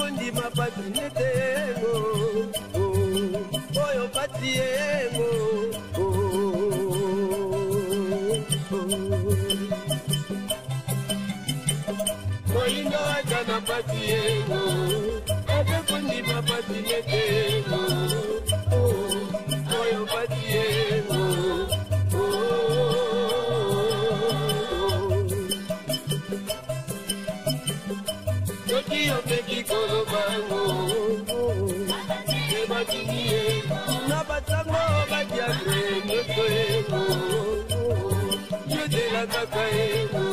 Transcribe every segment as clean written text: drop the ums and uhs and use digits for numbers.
kondima pasi nete yengo oyo pasi yengo. Moyindo aza na pasi yengo, aza kondima pasi nete yengo oyo pasi yengo. Soki omeki kolobango ebatindi ye na basango badiatre nyonso yengo, yozela kaka yengo.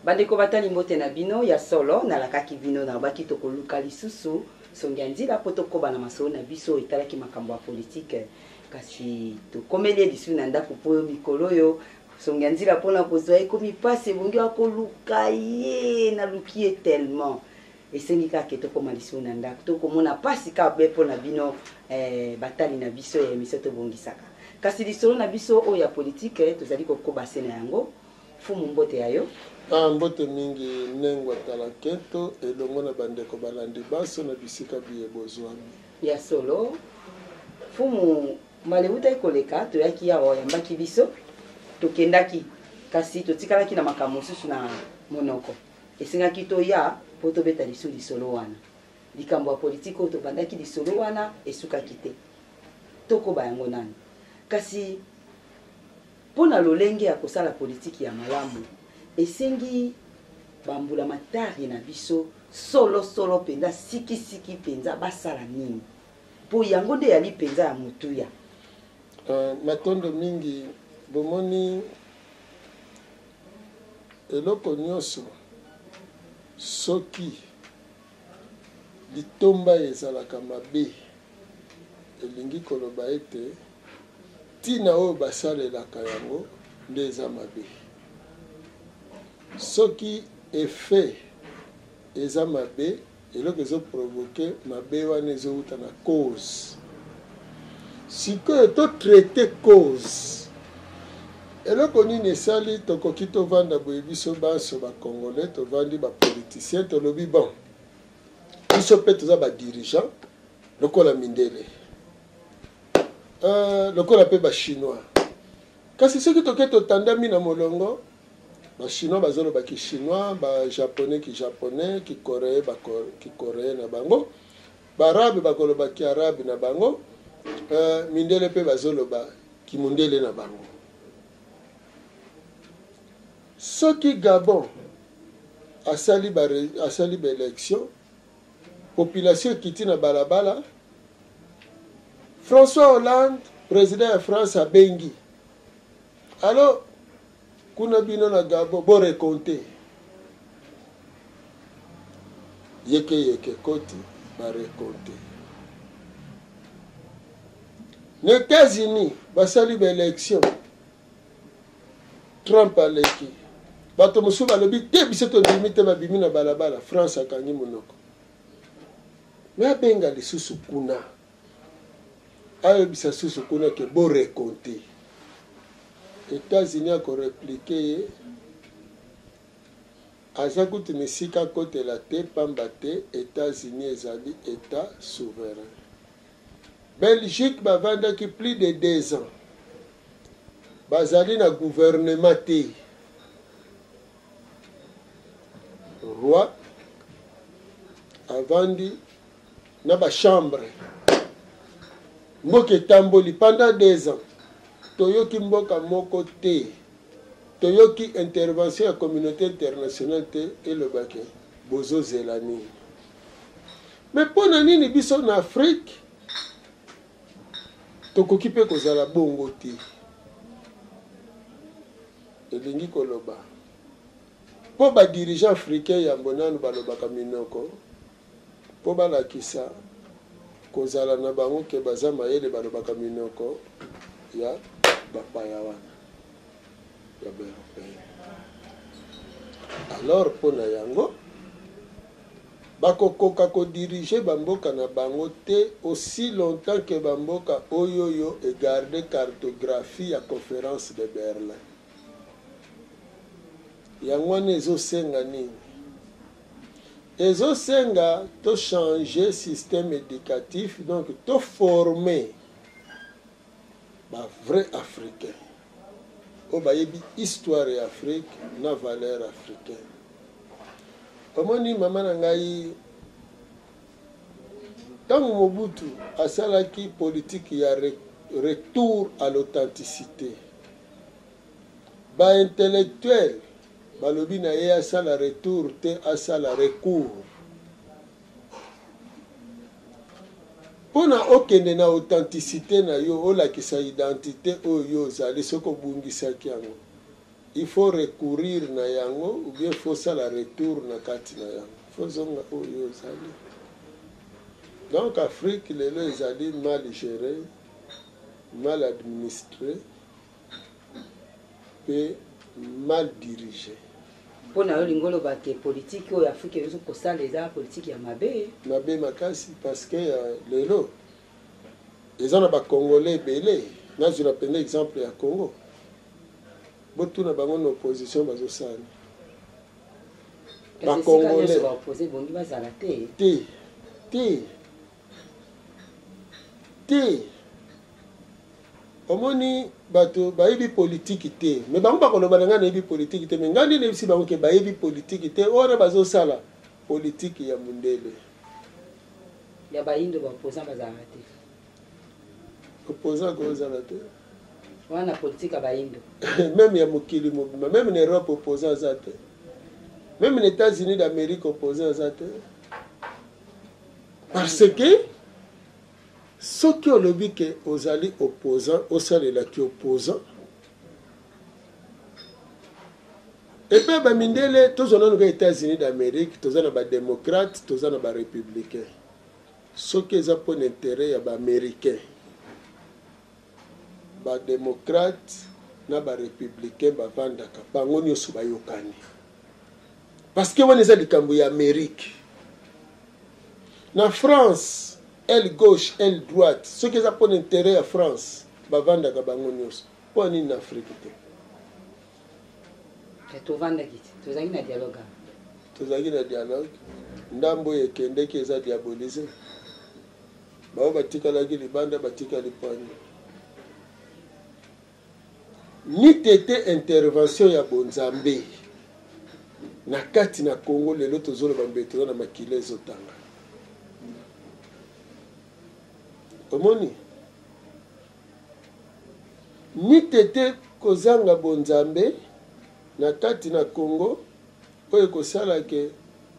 Bandeko batali, mbote na bino. Ya solo, nalakaki bino, nalobaki tokoluka lisusu songi ya nzila mpo tokoba na masolo na biso etalaki makambo ya politike. Kasi tokomeli ye lisusu na ndako, mpo oyo mikolo oyo songi ya nzila mpona kozwa ekomi mpasi, ebongi wa koluka ye. Naluki ye tellement, esengi kaka ke tokóma lisusu na ndako, tokomona mpasi kaka be mpo na bino batali na biso ya émission Tobongisaka. Kasi lisolo na biso oyo ya politike, tozali kokoba se na yango. Fumu, mbote ya yo. Ah, mbote mingi, Nengwa Talaketo, elongo na bandeko balandi baso na bisika biye bozwami. Ya solo, fumu, mbala eutaki koleka toyaki awa, oyambaki biso, tokendaki, kasi totikalaki na makambo mosusu na monoko. Esengaki toya mpo tobeta lisu lisolo wana, likambo ya politike oyo tobandaki lisolo wana esukaki te, tokoba yango nani. Kasi mpo na lolenge ya kosala politiki ya malamu, esengi bambula matari na biso solosolo mpenza, sikisiki mpenza, basala nini? Mpo yango nde yali mpenza ya motuya. Matondo mingi. Bomoni, eloko nyonso soki litomba ezalaka mabe, elingi koloba ete ntina oyo basalelaka yango nde eza mabe. Soki effet eza mabe, eloko ezoprovoquer mabe wana ezowuta na cause. Sikoyo totraiter cause. Eloko nini esali tokoki tovanda boye, biso banso bacongolais tovandi, bapoliticien, tolobi: bon, biso mpe toza badirigeant lokola mindele, lokola mpe bachinois? Kasi soki toke totandami na molongo, bachinois bazoloba kichinois, bajaponais kijaponais, kicoréen kicoréen na bango, baarabe bakoloba kiarabe na bango, mindele mpe bazoloba kimundele na bango. Soki Gabon asali baélection, population ekiti na balabala, François Hollande, président ya France, abengi: alors kuna bino na Gabon borecompter. Yeke yeke koti barecompter. Na États-Unis basali baélection, Trump aleki. Bato mosusu balobi: te, biso tondimi te, babimi na balabala. France akangi monoko, me abenga lisusu kuna, ayebisa susu kuna ke borecompter. États-Unis akorépliquer ye, aza kutu na esika akotela te, pamba te États-Unis ezali état souverain. Belgique bavandaki plus de 2 ans, bazali na gouvernement te, roi avandi na bachambre, mboka etamboli pendant 2 ans. Toyoki mboka moko te, toyoki intervention ya communauté internationale te elobaki bozozela nini. Me mpo na nini biso na Afrique tokoki mpe kozala bongo te? Elingi koloba mpo badirigeant africain yambo nanu balobaka minoko mpo balakisa kozala na bango ke baza mayele, balobaka minoko ya bapaya wana ya baeuropéen. Alors mpo na yango bakokoka kodiriger bamboka na bango te aussi longtemps ke bamboka oyo oyo egarder cartographie ya Conférence de Berlin. Yango wana ezosenga nini? Ezosenga to changer système éducatif, donc to former ba vrai africain oyo bayebi histoire ya Afrique na valeur africaine. Omoni mama na ngai, ntango Mobutu asalaki politique ya retour à l'authenticité, ba intellectuel balobi na ye asala retour te, asala recours. Mpo na okende na authenticité na yo, olakisa identité oyo yo ozali, soki obungisaki yango, il faut recourir na yango ou bien faut sala retour na kati na yango, faut zonga oyo ozali. Donc Afrique lelo ezali mal gérée, mal administrée mpe mal dirigée. Mpo na yo, olingi oloba ke politike oyo Afrique ezo kosala eza politike ya mabe? Mabe makasi, parce que lelo eza na bacongolais ebele. Nazwila mpenza exemple ya Congo, botuna bango na opposition bazosala. Bacongolais baopposé bongi bazala te. Te, te, te. Omoni, bato bayebi politiki te, me bango bakoloba na ngai nayebi politiki te, me ngai nde nayebisi bango ke bayebi politiki te. Oyo wana bazosala politiki ya mundele. Ya bayindo baopposant bazalaka te. Opposant kozala te. Wana politike ya bayindo. Même ya mokili mobimba, même na Europe opposant aza te, même na États-Unis d'Amérique opposant aza te, parce que soki olobi ke ozali opposant, osalelaki opposant epe bamindele. Tozwa nanu ka États-Unis d'Amérique, toza na badémocrate, toza na barépublicain. Soki eza mpona intérêt ya baaméricain, badémocrate na barépublicain bavandaka bango nyonso bayokani, parce que wana eza likambo ya Amérique. Na France, aile gauche, aile droite, soki eza mpona intérêt ya France, bavandaka bango nyonso. Mpo nini na Afrique te? Tovandaki te, tozalaki na dialogue. Tozalaki na dialogue, ndambo oyo ekendeki eza diabolisé, bao batikalaki libanda batikali pwani. Ni tete intervention ya bonzambe na kati na Congo, lelo tozoloba mbe toza na makila ezotanga. Omoni, ni tete kozanga bonzambe na kati na Congo oyo ekosala ke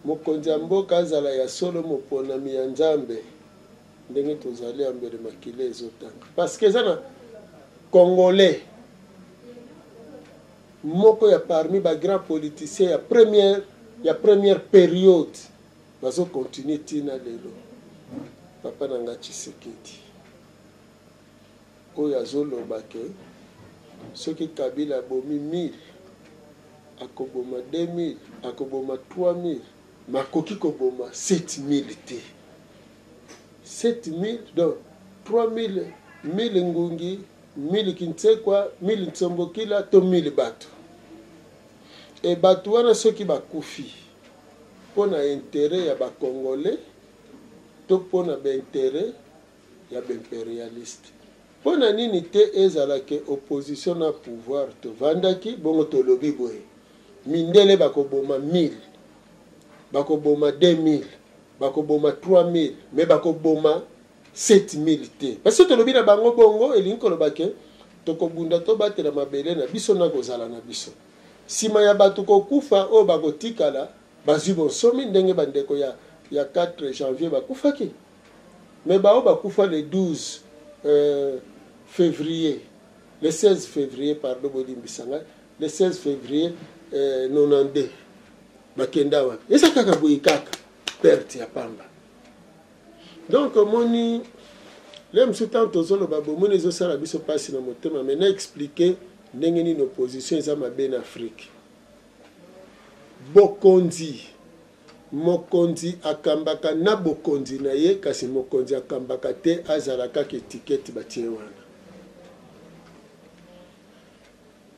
mokonzi ya mboka azala ya solo moponami ya Nzambe, ndenge tozali ya mbele makila ezotanga, parce que eza na congolais moko ya parmi bagrand politicien ya première période bazocontinue ntina lelo, papa na nga Tshisekedi, oyo azoloba ke soki Kabila abomi 1000, akoboma 2000, akoboma 3000, makoki koboma 7000 te. 7000, donc 3000, 1000 ngungi, 1000 kintsekwa, 1000 nsombokila to 1000 bato. E bato wana soki bakufi mpo na intérêt ya bacongolais to mpo na baintérêt ya baimpérialiste, mpo na nini te ezalaki opposition na pouvoir tovandaki bongo, tolobi boye: mindele bakoboma 1000, bakoboma 2000, bakoboma 3000, mais bakoboma 7000 te? Parce que tolobi na bango bongo, elingi koloba ke tokobunda, tobatela mabele na biso na kozala na biso. Nsima ya bato kokufa, oyo bakotikala bazwi bonsomi, ndenge bandeko ya 4 janvier bakufaki. Mais bao bakufa le 12 février, le 16 février, pardon, bolimbisa ngai, le 16 février 92, bakenda wapi? Eza kaka boye, kaka perte ya pamba. Donc omoni, le mosusu ntango tozoloba, bomoni, ezosala biso mpasi na motema. Mais na expliquer ndenge nini opposition eza mabe na Afrique. Bokonzi, mokonzi akambaka na bokonzi na ye, kasi mokonzi akambaka te, azala kaka etikete batie wana.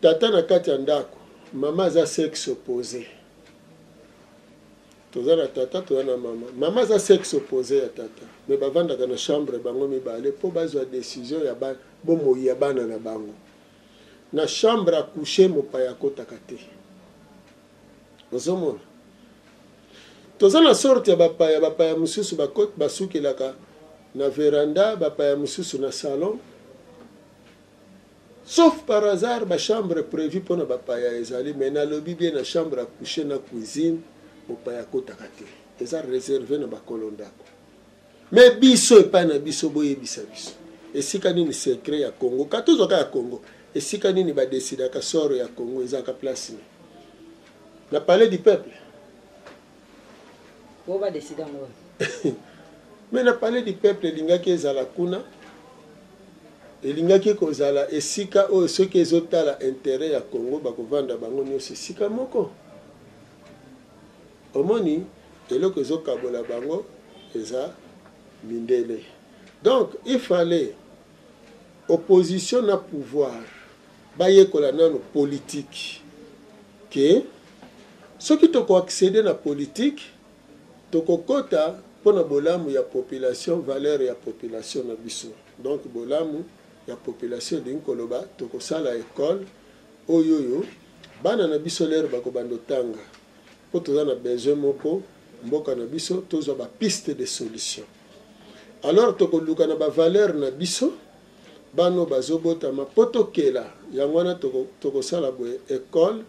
Tata na kati ya ndako, mama aza sexe opposé. Toza na tata, toza na mama. Mama aza sexe opposé ya tata, mais bavandaka na chambre bango mibale mpo bazwa decision ya ba, bomoi ya bana na bango. Na chambre à coucher mopaya akotaka te. Ozomona? Toza na sorte ya bapaya, bapaya mosusu basukelaka na veranda, bapaya mosusu na salon. Sauf par hasard ba chambre prévu pona bapaya ezali, mais nalobi bien na chambre à coucher na cuisine mopaya akotaka te, eza réservé na bakolo ndako. Mais biso epai na biso, boyebisa biso esika nini secret ya Congo, ka tozwaka ya Congo, esika nini badesidaka sort ya Congo, ezalaka place nini? Na palais du peuple. Po badeside yango. Mais na palais du peuple elingaki ezala kuna, elingaki kozala esika oyo soki ezotala intérêt ya Congo, bakovanda bango nyonso esika moko. Omoni eloko ezokabola bango eza mindele. Donc il fallait opposition na pouvoir bayekola nano politique, ke soki tokoaccéder na politique, tokokota mpona bolamu ya population, valeur ya population na biso. Donc bolamu ya population elingi koloba tokosala école oyo oyo bana na biso lere bakobanda otanga, mpo toza na besoin moko mboka na biso tozwa bapiste de solution. Alors tokoluka na bavaleur na biso, bana oyo bazobotama mpo tokela yango wana. Tokosala boye école,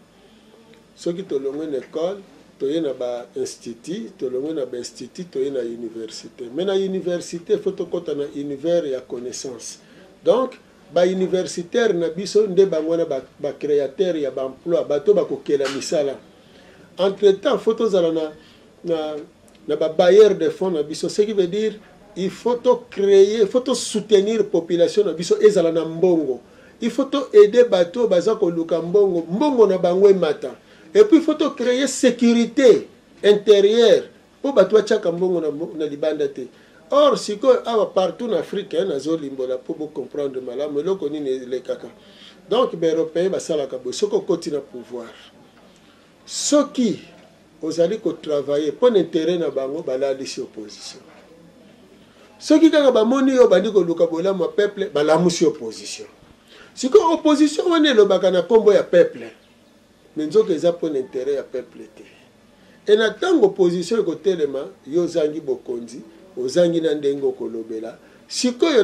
soki tolongwe na école, toye na bainstitut, tolongwe na bainstitut, toye na université. Mais na université, faut tokɔta na univers ya connaissance. Donc bauniversitaire na biso nde bango wana bacréateur ya baemploi, bato bakokela misala. Entre temps, faut tozala na babailleur de fonds na biso, ce qui veut dire il faut tocréer, il faut tosoutenir population na biso ezala na mbongo. Il faut toaider bato oyo baza koluka mbongo, mbongo na bango emata. Et puis il faut tocréer sécurité intérieure mpo bato batiaka mbongo na libanda te. Or sikoyo awa partout na Afrique, nazolimbola mpo bocomprendre malamu eloko nini elekaka. Donc baeuropéen basalaka boye: soki okoti na pouvoir, soki ozali kotravaille mpo na intérêt na bango, balalisi opposition. Soki kaka bamoni yo bandi koluka bolamu ya peuple, balamusi opposition. Sikoyo opposition wana elobaka na nkombo ya peuple, mais nzoka eza mpo na intérêt ya peuple te. E na ntango opposition ekotelema, yo ozangi bokonzi, ozangi na ndenge okolobela. Sikoyo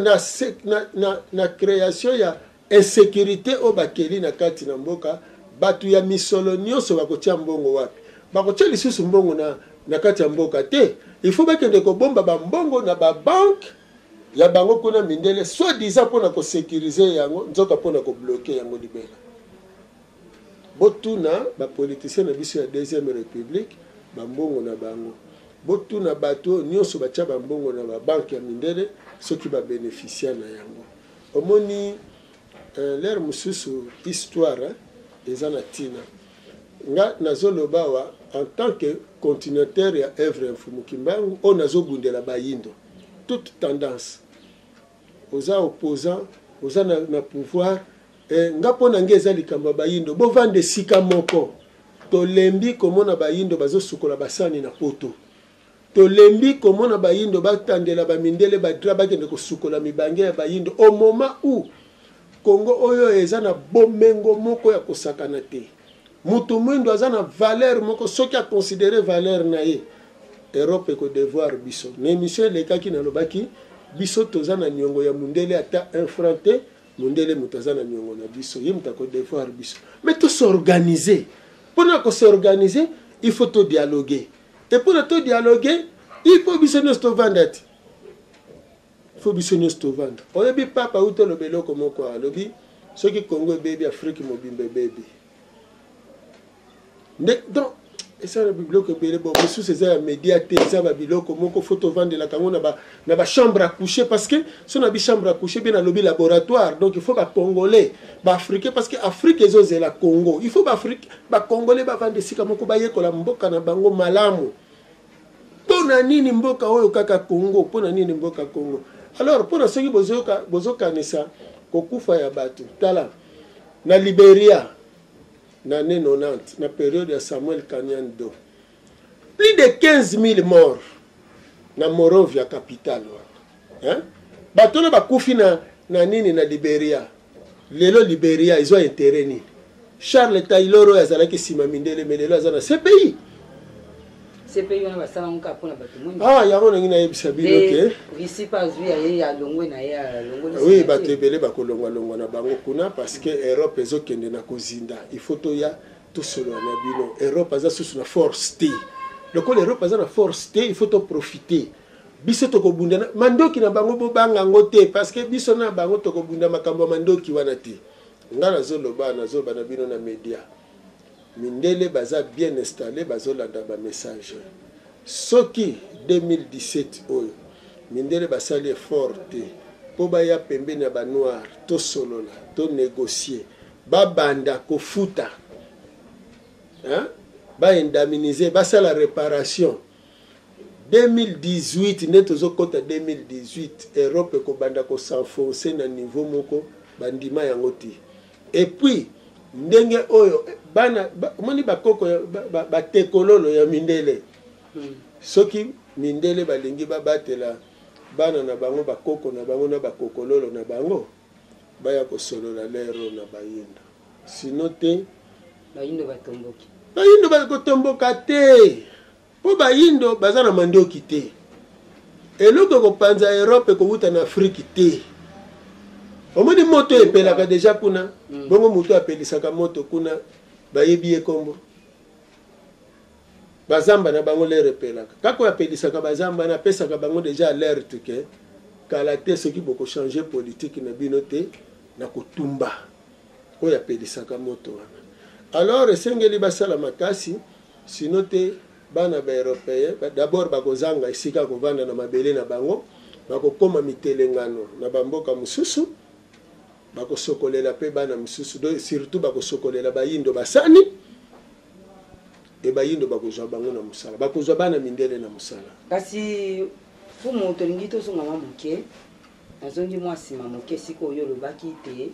na création ya insécurité oyo bakeli na kati na mboka, bato ya misolo nyonso bakotia mbongo wapi? Bakotia lisusu mbongo na kati ya mboka te. Il faut bakende kobomba bambongo na babanke ya bango kuna mindele, soit disant mpona kosécuriser yango, nzoka mpona kobloquer yango libela. Botuna bapoliticien na biso ya deuxième république bambongo na bango, botuna bato oyo nyonso batya bambongo na babanke ya mindele soki babénéficia na yango. Omoni, l'heure mosusu histoire eza na ntina. Nga nazoloba awa en tant que continuateur ya œuvre ya Mfumu Kimbangu oyo nazobundela bayindo toute tendance. Oza opposant, oza na pouvoir, nga mpo na nge eza likambo ya bayindo. Bovanda esika moko. Tolembi komona bayindo bazosukola basani na Poto, tolembi komona bayindo batandela bamindele badraps, bakende kosukola mibange ya bayindo, au moment où Congo oyo eza na bomengo moko ya kosakana te. Mutu mwindo aza na valeur moko, soki aconsidérer valeur na ye, Europe ekodevoir biso. Na émission elekaki nalobaki, biso toza na niongo ya mundele ata un franc te. Mundele moto aza na niongo na biso, ye moto akodevoir biso. Mais tos'organiser. Mpona kos'organiser, il faut todialoguer, e mpona todialoguer, il faut biso nyonso tovanda ti, faut biso nyonso tovanda. Oyebi, papa uti oloba eloko moko, alobi soki Congo ebebi, Afrique mobimba ebebi. Nde donc eza na biloko ebele. Bon, mosusu eza ya média te, eza babiloko moko faut tovandelaka yango na bachambre à coucher, parce que so na bichambre à coucher bien, nalobi laboratoire. Donc il faut bacongolais, baafricain, parce que Afrique ezozela Congo. Il faut baafrique, bacongolais bavanda esika moko, bayekola mboka na bango malamu. Mpo na nini mboka oyo kaka Congo? Mpo na nini mboka Congo? Alors mpo na soki bozokanisa kokufa ya bato, tala na Liberia na année 90, na période ya Samuel Kanyan Doe. Plus de 15 000 morts na Monrovia capitale wana. Hein? Bato wana bakufi na, na nini na Liberia. Lelo Liberia ezwa intérêt nini? Charles Taylor oyo azalaki nsima mindele me lelo aza na CPI. CPI wana basala yango kaka mpona bato mwindu. Ah, yango nangi nayebisa bino ke Russie mpe azwi ya ye alongwe na ye alongoli. Oui, bato ebele bakolongwalongwa na bango kuna parce que Europe ezokende na kozinda. Il faut toya tosolola na bino. Europe aza susu na force te. Lokola Europe aza na force te, il faut toprofiter. Biso tokobunda na mandoki na bango, bobanga yango te parce que biso na bango tokobunda makambo ya mandoki wana te. Nga nazoloba, nazoloba na bino na media. Mindele baza bien installé, bazolanda ba message. Soki 2017 oyo mindele basali effort te mpo baya pembeni ya ba noir, tosolola, to négocier, babanda kofuta, hein? Ba indemniser, basala réparation. 2018 nde tozokota 2018, Europe ekobanda kosenfoncer na niveau moko bandima yango te. Et puis ndenge oyo bana omoni bakoko batekololo ya mindele, soki mindele balingi babatela bana na bango, bakoko na bango na bakokololo na bango, baya kosolola lero na bayindo, sino te bayindo batomboki. Bayindo bakotomboka te mpo bayindo baza na mandoki te. Eloko ekopanza Europe ekowuta na Afrike te. Omoni moto epelaka deja kuna, bongo moto apelisaka moto kuna bayebi ye kombo. Bazamba na bango lere epelaka kaka, oyo apelisaka bazamba wana apesaka bango deja alerte ke kala te soki bokochange politike na bino te na kotumba oyo apelisaka moto wana. Alors esengeli basala makasi, sino te bana baeuropéen d'abord bakozanga esika kovanda na mabele na bango, bakokoma mitelengano na bamboka mosusu, bakosokolela mpe bana mosusu, donc surtout bakosokolela bayindo basani e bayindo bakozwa bango na mosala, bakozwa bana mindele na mosala. Kasi fumu, tolingi tozonga mwa moke, nazongi mwa nsima moke. Sika oyo olobaki te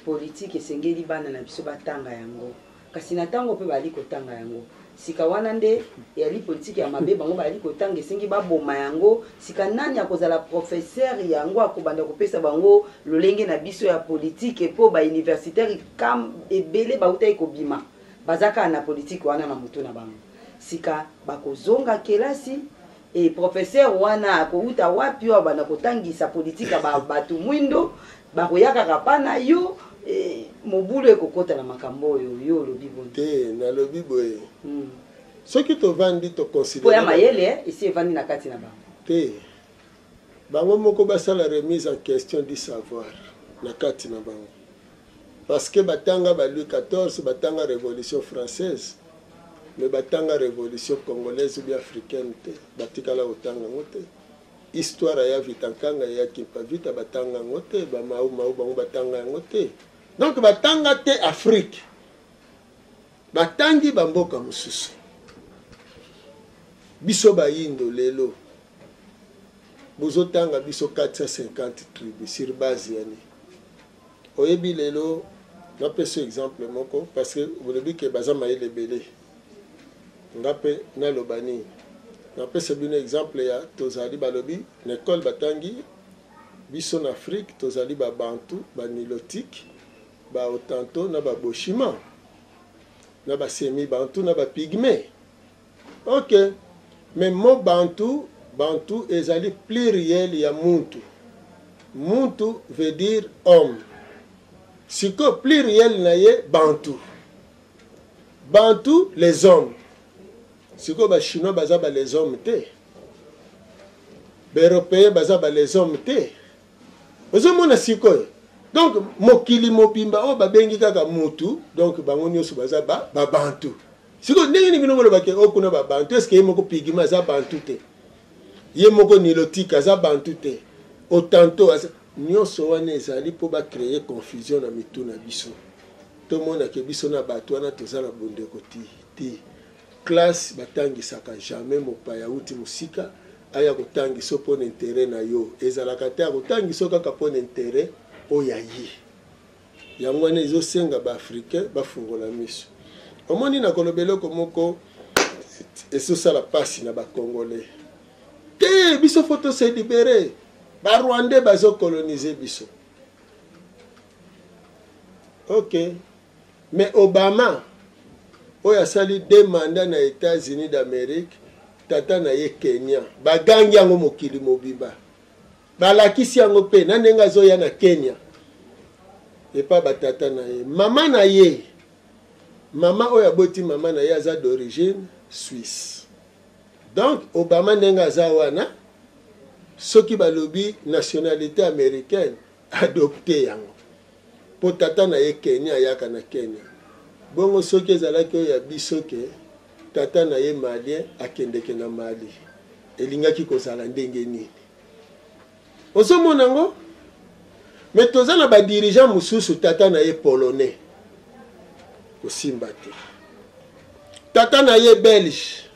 politike esengeli bana na biso batanga yango, kasi na ntango mpe bazali kotanga yango sika wana nde eyali politike ya mabe bango bazali kotanga, esengi baboma yango. Sika nani akozala professeur yango akobanda kopesa bango lolenge na biso ya politike? Mpo bauniversitaire kam ebele bautaki kobima baza kaka na politike wana na motu na bango. Sika bakozonga kelasi e professeur wana akouta wapi oyo abanda kotangisa politike ya bato mwindo? Bakoya kaka pa na yo e, mobulu ekokota na makambo oyo yo olobi boni? Te, nalobi boye, soki tovandi mpo ya toconsidere mayele esi evandi na kati na bango. Te, bango moko basala remise en question du savoir na kati na bango, parce que batanga ba Louis XIV, batanga Révolution française, mais batanga révolution congolaise ou bien africaine te. Batikala kotanga yango te. Histoire ya Vita Nkanga, ya Kimpa Vita, batanga yango te. Bamau Mau bango batanga yango te. Donc batanga te Afrique, batangi bamboka mosusu. Biso bayindo lelo bozotanga biso 450 tribu sur base ya nini? Oyebi lelo napesa exemple moko, parce que bolobi ke baza mayele ebele. Nga mpe naloba nini? Napesa bino exemple ya tozali, balobi na ekole batangi biso na Afrique tozali babantu, banilotique, baotanto na baboshima na basemi bantu na bapygmée. Ok, mais mot bantu, bantu ezali pluriel ya muntu. Muntu veut dire homme. Sikoyo pluriel na ye bantu, bantu les hommes. Sikoyo bachinois baza ba les hommes te, baeuropéen baza ba les hommes te. Ozomona sikoyo, donc mokili mobimba oyo babengi kaka mutu, donc bango nyonso baza babantu. Sikoyo ndenge nini bino bolobaki oyo kuna babantu? Eske ye moko pygmée aza bantu te? Ye moko nilotique aza bantu te? Otanto aza nyonso wana ezali mpo bacreye confusion na mitu na biso, tomonake biso na bato wana toza na bondeko ti ti. Classe batangisaka jamais mopaya auti mosika aya kotangisa mpo na intérêt na yo, ezalaka te. Akotangisa kaka mpo na intérêt oyo ya ye. Yango wana ezosenga baafricain bafungola miso. Omoni, nakoloba eloko moko ezosala mpasi na bacongolais te. Biso faut tose libérer. Barwandais bazocoloniser biso, ok, mais Obama oyo asali deux mandats na États-Unis d'Amérique, tata na ye Kenya. Bagangi yango mokili mobimba, balakisi yango mpe na ndenge azoya na Kenya epa batata na ye. Mama na ye, mama oyo aboti mama na ye, aza d'origine suisse. Donc Obama ndenge aza wana, soki balobi nationalité américaine, adopte yango mpo tata na ye Kenya, ayaka na Kenya. Bongo soki ezalaki oyo ya biso ke tata na ye malien, akendeke na Mali, elingaki kozala ndenge nini? Ozomona yango. Mais toza na badirigeant mosusu, tata na ye polonais, kosimba te. Tata na ye belge,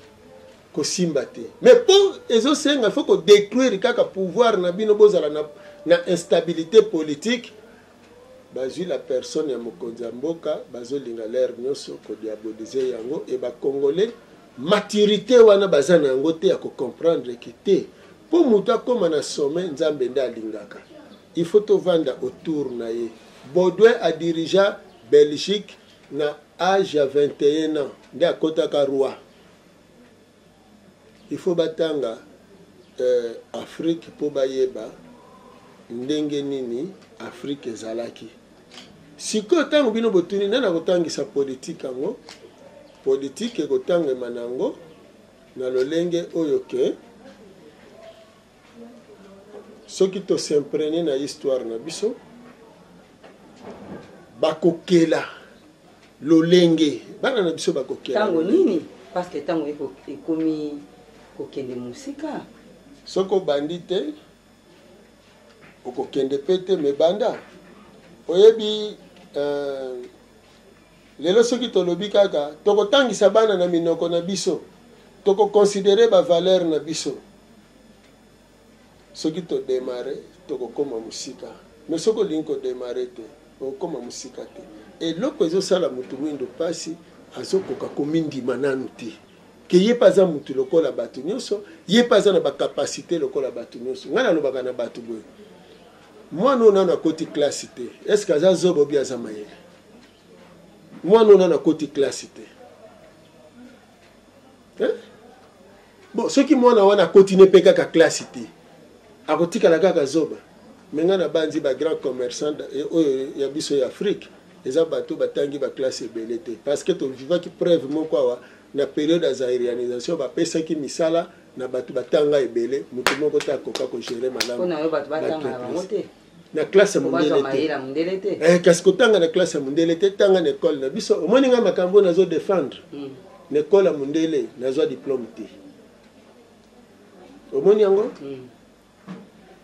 kosimba te. Mais mpo ezosenga, faut kodétruire kaka pouvoir na bino, bozala na instabilité politique. Bazwi la personne ya mokonzi ya mboka, bazolinga l'heure nyonso kodiaboliser yango. E bacongolais, maturité wana baza na yango te ya kocomprendre ke te, mpo moto akóma na sommet, Nzambe nde alingaka, il faut tovanda autour na ye. Baudouin adirigea Belgique na age ya 21 ans nde akɔtaka roi. Il faut batanga Afrique mpo bayeba ndenge nini Afrique ezalaki. Sikoyo ntango bino botuni nani akotangisa politike yango, politike ekotangema na yango na lolenge oyo ke soki tos'imprégner na histoire na biso, bakokela lolenge bana na biso bakokela. Ntango nini? Parce que ntango ekomi kokende mosika. Soki obandi te, okokende mpe te. Mais banda. Oyebi, lelo soki tolobi kaka tokotangisa bana na minoko na biso, tokoconsidérer bavaleur na biso, soki todémarrer, tokokóma mosika. Mais soki olingi kodémarrer te, okokóma mosika te. Eloko ezosala motu mwindo mpasi, azokoka komindima nanu te ke ye mpe aza motu lokola bato nyonso, ye mpe aza na bacapacité lokola bato nyonso. Ngai nalobaka na bato boye: mwana oyo nano akoti classe te, est-ce aza zoba obi aza mayele? Mwana oyo nano akoti classe te, eh? Bon, soki mwana wana akoti ne mpe kaka classe te, akotikala kaka zoba. Mais ngai nabanzi bagrand commerçant oyo ya biso ya Afrique eza bato batangi baclasse ebele te, parce que tovivaki preuve moko awa na période ya zairianisation, bapesaki misala na bato batanga ebele, moto moko te akoka kogérer malamu. Na classe ya mondele te. Kasi kotanga na classe ya mondele te, tanga na ekole na biso. Omoni ngai makambo oyo nazodéfendre, na ekole ya mondele nazwa diplôme te. Omoni yango?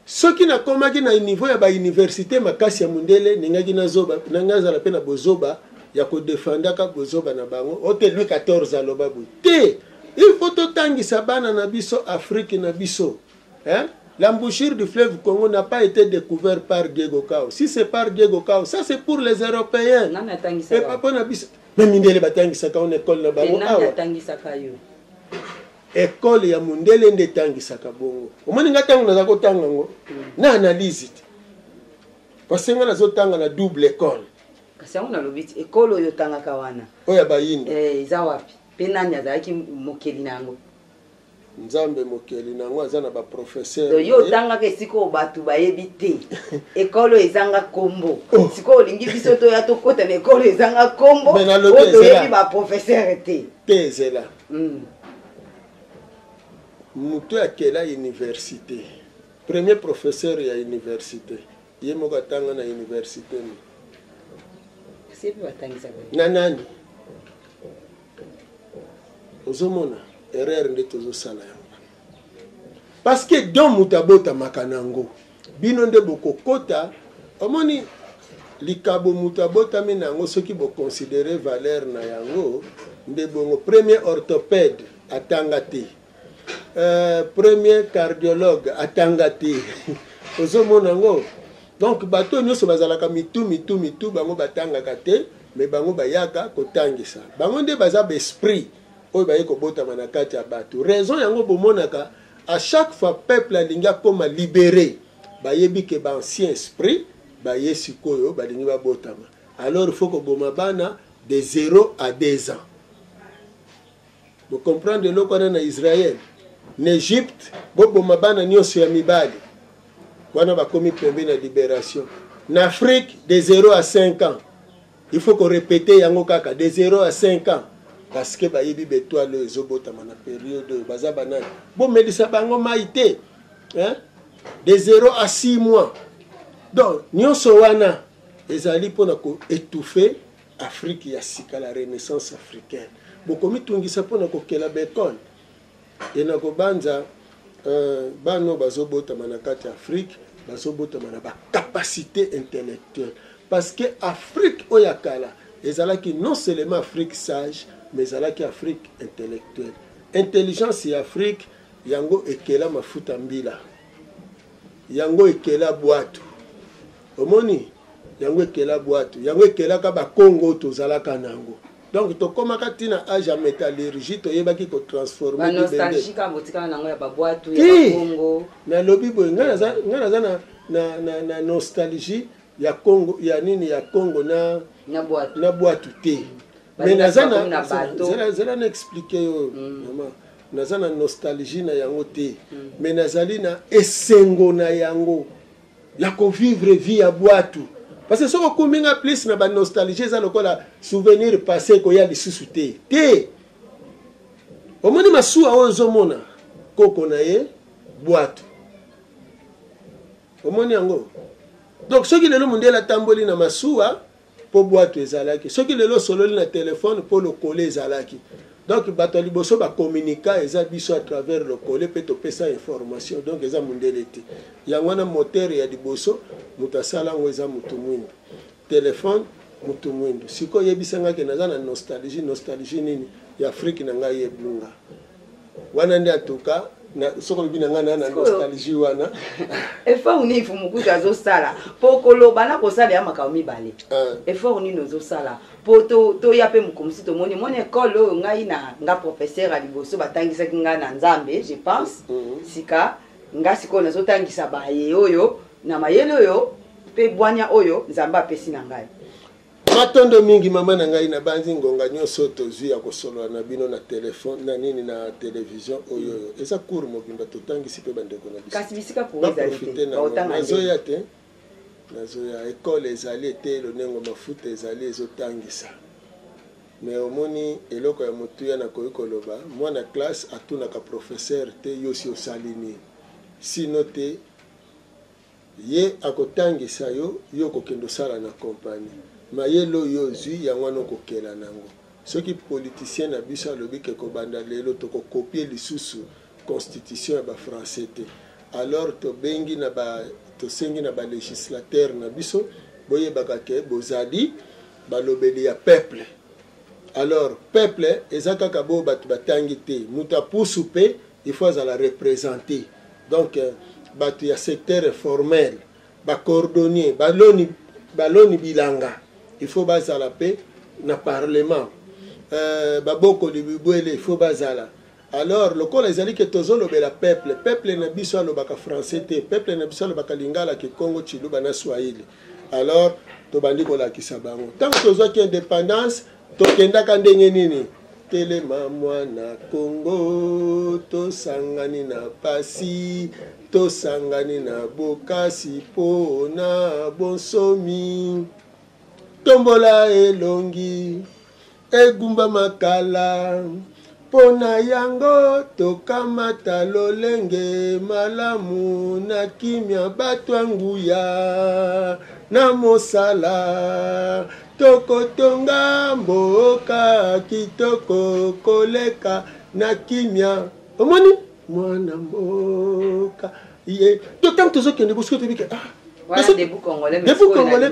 Soki nakomaki na niveau ya bauniversité makasi ya mondele, ningaki nazoba, nanga azala mpe na bozoba ya kodefendaka bozoba na bango o te. Louis 14 aloba boye te. Il faut totangisa bana na biso Afrique na biso, hein? L'embouchure du fleuve Congo n'a pas été découvert par Diego Cao. Si c'est par Diego Cao, ça c'est pour les Européens. Et pas pour biso. Mais mindele batangisaka on école na bango awa. École ya mondele nde etangisaka bongo. Omoni nga ntango naza kotanga yango na analyse te, parce que nga nazotanga na double école. Kasi yango nalobi ti ekole oyo otangaka wana, oyo ya bayindo, eza wapi mpe nani azalaki mokeli na yango? Nzambe mokeli na yango aza na baprofesseur. Yo otangaka esika oyo bato bayebi te, ekole oyo ezanga nkombo. Oh. Sikoyo olingi biso toya tokɔta na ekole oyo ezanga nkombo, oyo toyebi baprofesseur te? Te, ezela. Moto akela université, premier professeur ya université, ye moko atanga na université ni na nani? Ozomona erreur nde tozosala yango, parce que don moto abotamaka nango, bino nde bokokota. Omoni likabo moto abotami na yango, soki boconsidérer valeur na yango nde bongo. Premier orthopède atanga te, premier cardiologue atanga te. Ozomona yango. Donc bato oyo nyonso bazalaka mitu mitu mitu, bango batangaka te, mais bango bayaka kotangisa. Bango nde baza ba esprit oyo baye kobotama na kati ya bato. Raison yango bomonaka à chaque fois peuple alingi akoma libéré, bayebi ke ba ancien esprit baye sikoyo balingi babotama. Alors il faut koboma bana de 0 à 2 ans. Bo comprendre eloko wana na Israël, na Egypte boboma bana nyonso ya mibali wana bakomi pembe na libération. Na Afrique de 0 à 5 ans, il faut ko répéter yango kaka de 0 à 5 ans parce que bayebi betoile oyo ezobotama na période oyo baza banani, bomelisa bango mai te, hein? De 0 à 6 mois. Donc nyonso wana ezali mpona ko étouffer Afrique ya sika, la renaissance africaine. Bokomitungisa mpona kokela baekole e na kobanza bana oyo bazobotama na kati ya Afrique bazobotama na bacapacité intellectuelle, parce que Afrique oyo ya kala ezalaki non seulement Afrique sage, mais ezalaki Afrique intellectuelle. Intelligence ya Afrique yango ekela mafuta mbila, yango ekela bwatu, omoni yango ekela bwatu, yango ekelaka bakongo tozalaka nango. Donc tokomaka ntina age ya métallurgie, toyebaki kotransforme. Nalobi boye, ngai naza na, na, na, na nostalgie ya Congo, ya nini, ya Congo na, na bwatu te. Mais naza na zela na expliquer yo, mama, naza na nostalgie na yango te, mais nazali na esengo na yango ya kovivre vie ya bwatu, parce que soki okumbi nga plus na banostalgie, eza lokola souvenir passé koya lisusu te te. Omoni masuwa oyo ozomona koko na ye bwatu, omoni yango. Donc soki lelo mondele atamboli na masuwa mpo bwatu ezalaki, soki lelo osololi na telefone mpo lokole ezalaki. Donc bato ya liboso bakomunika eza biso à travers lokole, mpe topesa information. Donc eza mondele te. Yango wana moteur ya liboso moto asala yango eza motu mwindu, telefone motu mwindu. Sikoyo oyebisangaki naza na nostalgie. Nostalgie nini ya Afrique na ngai ebunga wana nde? En tout cas soki olobi na ngai na nostalgie wana. Effort nini Fumukutu azosala mpo koloba na kosala ya makambo mibale? Effort nini ozosala mpo toya mpe mokomisi tomoni moni ekole oyo ngai na nga professeur ya liboso batangisaki ngai na Nzambe, je pense. Sika nga sikoyo nazotangisa baye oyo na mayele oyo mpe bwanya oyo Nzambe apesi na ngai. Matondo mingi, mama na ngai. Nabanzi ngonga nyonso tozwi ya kosolola na bino na telefone, na nini, na televizio oyo, oyo eza cours mobimba totangisi mpe bandeko na biso. Kasi bisika baprofite. Nazoya te, nazoya. Ekole ezali, eteyelo ndenge mafuta ezali, ezotangisa. Mais omoni eloko ya motuya nakoki koloba, mwana classe atunaka professeur te: "Yo si osali nini?" Sino te ye akotangisa yo, yo okokende osala na kompani. Mayele oyo ozwi yango wana okokela nango. Soki politicien na biso alobi ke kobanda lelo tokokopie lisusu constitution ya bafrançais te, alors tobengi na ba, tosengi na balégislateur na biso, boyebaka ke bozali balobeli ya peuple. Alors peuple eza kaka boyo bato batangi te, moto apusu mpe il faut azala représenté. Donc bato ya secteur informel, bacordonnier, baloni, baloni bilanga, il faut bazala mpe na parlement. Babokoli bibwele, il faut bazala. Alors lokola ezali ke tozolobela peuple, peuple na biso alobaka français te, peuple na biso alobaka lingala, kikongo, tshiluba na swahili. Alors tobandi kolakisa bango. Ntango tozwaki indépendance, tokendaka ndenge nini? Telema mwana Kongo, tosangani na pasi, tosangani na bokasi mpo na bonsomi. Tombola elongi, egumba makala, mpo na yango tokamata lolenge malamu na kimia. Bato ya nguya na mosala, tokotonga mboka kitoko koleka na kimia. Omoni mwana mboka ye to ntango tozokende bosiko toyebi ke ah, wana debout congolais. Debout congolais.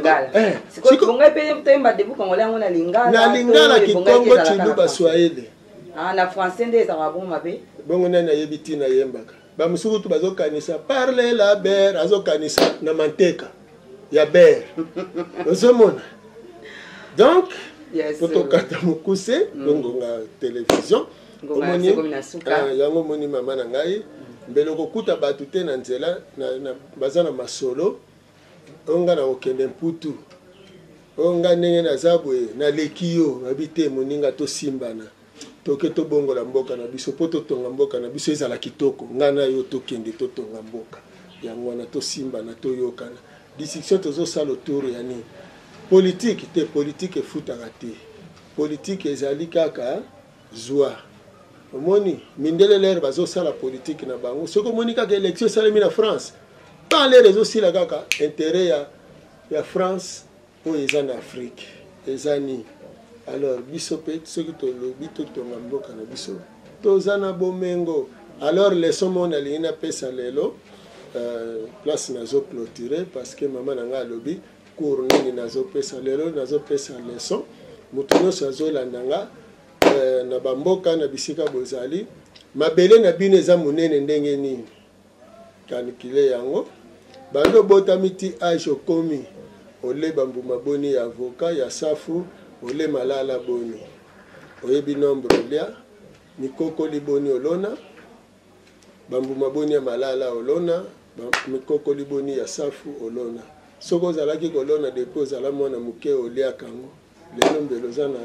Sikoyo mpe toyemba debout congolais yango na lingala? Na lingala, kikongo, tshiluba, swahili. Ah, na français nde ezalaka bongo mabe. Bongo nani ayebi ntina yembaka? Bamosuku tu bazokanisa parle la ber, azokanisa na manteka. Ya bere ozomona. Donc po tokata mokuse po ngonga télévision. Ngonga ya sekomi na suka. Ah, yango omoni mama na ngai, mbele okokuta bato te na nzela baza na masolo oyo nga nakokende Mputu, oyo nga ndenge naza boye naleki yo. Babi te, moninga, tosimbana, toke tobongola mboka na biso mpo totonga mboka na biso ezala kitoko. Nga na yo tokende totonga mboka yango wana, tosimbana, toyokana. Discussion tozosala autour ya nini? Politike te, politike efutaka te. Politike ezali kaka zwa. Omoni mindele lere bazosala politike na bango, soki omoni kaka élection esalemi na France, pan lere ezosila kaka intérêt ya France oyo eza na Afrique eza nini? Alors biso mpe soki tolobi totonga mboka na biso, toza na bomengo. Alors leçon moko nalingi napesa lelo, place nazo clôturer, parce que mama na ngai alobi cours nini nazopesa lelo. Nazopesa leçon, moto nyonso azolanda nga na bamboka na bisika bozali, mabele na bino eza monene ndenge nini? Calcule yango. Bando obotami ti age okomi, ole bambuma boni ya avocat, ya safu, ole malala boni? Oyebi nombre olia? Mikokoli boni olona? Bambuma boni ya malala olona? Mikokoli boni ya safu olona? Soki ozalaki kolona depuis ozala mwana moke, oliaka yango, lelo mbele oza na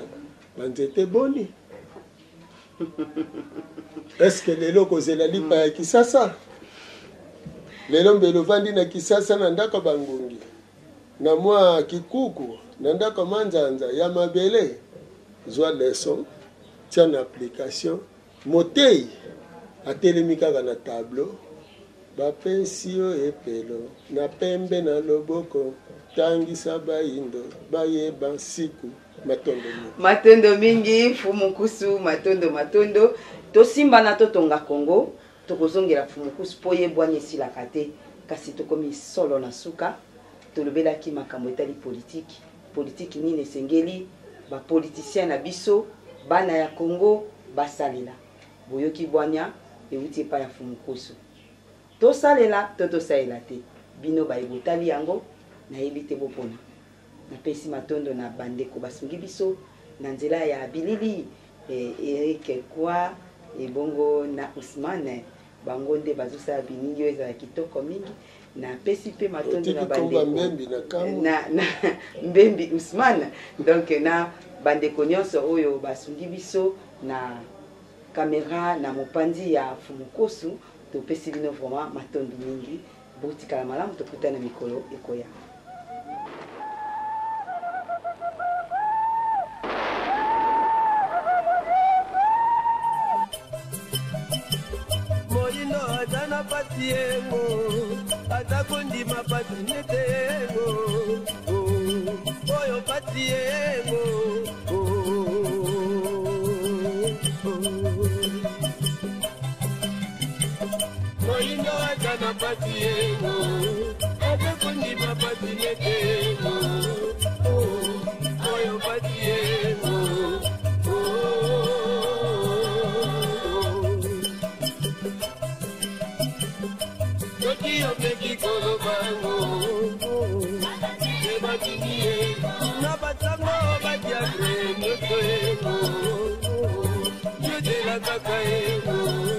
banzete boni? Est-ce lelo kozela lipa ya Kisasa? Lelo mbele ovandi na Kisasa na ndako ya bangungi, na mwa kikuku, na ndako ya manzanza ya mabele. Zwa leçon, tia na application. Motei atelemi kaka na tableau, bapesi yo epelo na pembe na loboko, tangisa bayindo bayeba nsiku. Matondo mingi. Matondo mingi, Mfumu Nkusu, matondo, matondo. Tosimbana, totonga Congo. Tokozongela Mfumu Nkusu mpo ye bwanya esilaka te. Kasi tokomi solo na suka. Tolobelaki makambo etali politiki. Politiki nini esengeli bapoliticien na biso, bana ya Congo, basalela? Boyoki bwanya euti epai ya Mfumu Nkusu. Tosalela to tosalela te, bino baye botali yango, nayebi te, bopona. Napesi matondo na bandeko basungi biso na nzela ya bilili, Eric Kwa ebongo na Ousmane, bango nde bazosala bilili oyo ezala kitoko mingi. Napesi mpe matondo na Otiki komba bandeko Mbembi na kamwe. Na Mbembi Ousmane, donc na bandeko nyonso oyo basungi biso na kamera na mopanzi ya Mfumu Nkusu. Topesi bino vraiment matondo mingi. Botikala malamu, tokutana mikolo ekoya. Moyindo aza na pasi yengo, aza kondima pasi nete yengo, oyo pasi yengo. Moyindo aza na pasi yengo, aza kondima pasi nete yengo, oyo pasi yengo. Soki omeki kolobango ebatini ye na basango badiatre nyonso yengo, yozela kaka yengo.